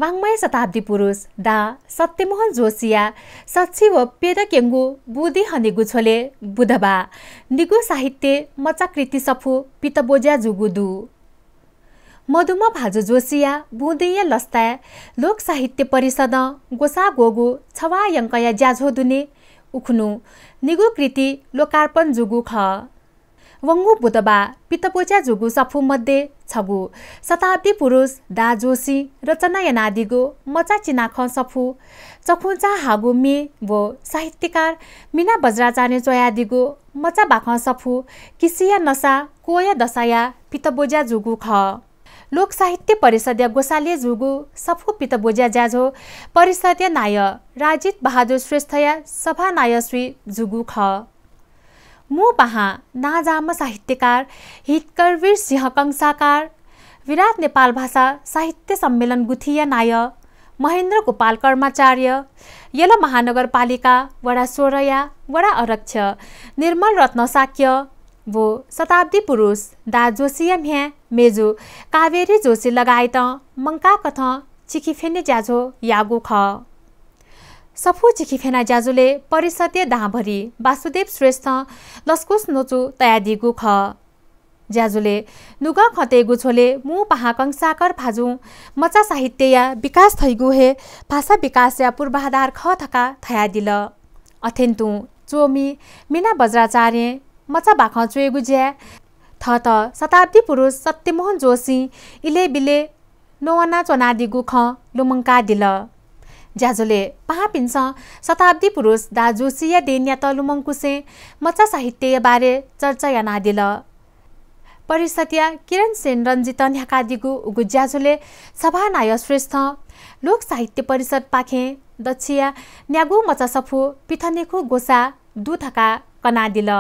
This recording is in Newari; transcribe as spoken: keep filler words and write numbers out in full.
वाङ्मय शताब्दी पुरुष दा सत्यमोहन जोशीया सछि व प्यदँ क्यंगु बुँदे हनेगु झ्वलय् बुधबाः निगू साहित्य मचा कृति सफू पितब्वज्या जूगु दु। मदुम्ह भाजु जोशीया बुँदेया लसताय् लोक साहित्य परिषदं ग्वसाः ग्वःगु छवाः यंकया ज्याझ्वः दुने उखुन्हु निगू कृति लोकार्पण जूगु खः। वंगु बुधबाः पितब्वज्या जूगु सफू मध्ये छगू शताब्दी पुरुष दा जोशीं रचना यानादीगु मचा चिनाखँ सफू चखुंचा हाःगु म्ये व साहित्यकार मीना बज्राचार्यं च्वयादीगु मचा बाखं सफू किसिया नसा क्वया दसाया पितब्वज्या जूगु खः। लोक साहित्य परिषदया ग्वसालय् जूगु सफू पितब्वज्या ज्याझ्वः परिषदया नायः राजित बहादुर श्रेष्ठया सभानायःसुइ जूगु खः। मू पाहां नांजाःम्ह साहित्यकार हितकरवीर सिंह कंसाकार, विराट नेपाल भाषा साहित्य सम्मेलन गुथिया नायः महेन्द्र गोपाल कर्माचार्य, यल महानगरपालिका वडा सोह्रया वडा अध्यक्ष निर्मल रत्न शाक्य व शताब्दी पुरुष दा जोशीया म्ह्याय् मेजु कावेरी जोशी लगायतं मंकाःकथं चिखिफ्यने ज्याझ्वः याःगु खः। सफू चिखिफ्यना ज्याझ्वलय् परिषदया दांभरि वासुदेव श्रेष्ठं लसकुस न्वचु तयादीगु खः। ज्याझ्वलय् नुगः खँ तयेगु झ्वलय् मू पाहां कंसाकार भाजुं मचा साहित्यया विकास धइगु हे भाषा विकासया पूर्वाधार खः धकाः धयादिल। अथें तुं च्वमि मीना बज्राचार्यं मचा बाखं च्वयेगु ज्याय् थःत शताब्दी पुरुष सत्यमोहन जोशीं इलय् बिलय् नवाना च्वनादीगु खँ लुमंकादिल। ज्याझ्वलय् पाहांपिन्सं शताब्दी पुरुष दा जोशीया देनयात लुमंकुसें मचा साहित्यया बारे चर्चा यानादिल। परिषदया किरण सेन रञ्जितं न्ह्याकादीगु उगु ज्याझ्वलय् सभानायः श्रेष्ठं लोक साहित्य परिषदपाखें दच्छिया न्यागू मचा सफू पिथनेखु ग्वसाः दु धकाः कनादिल।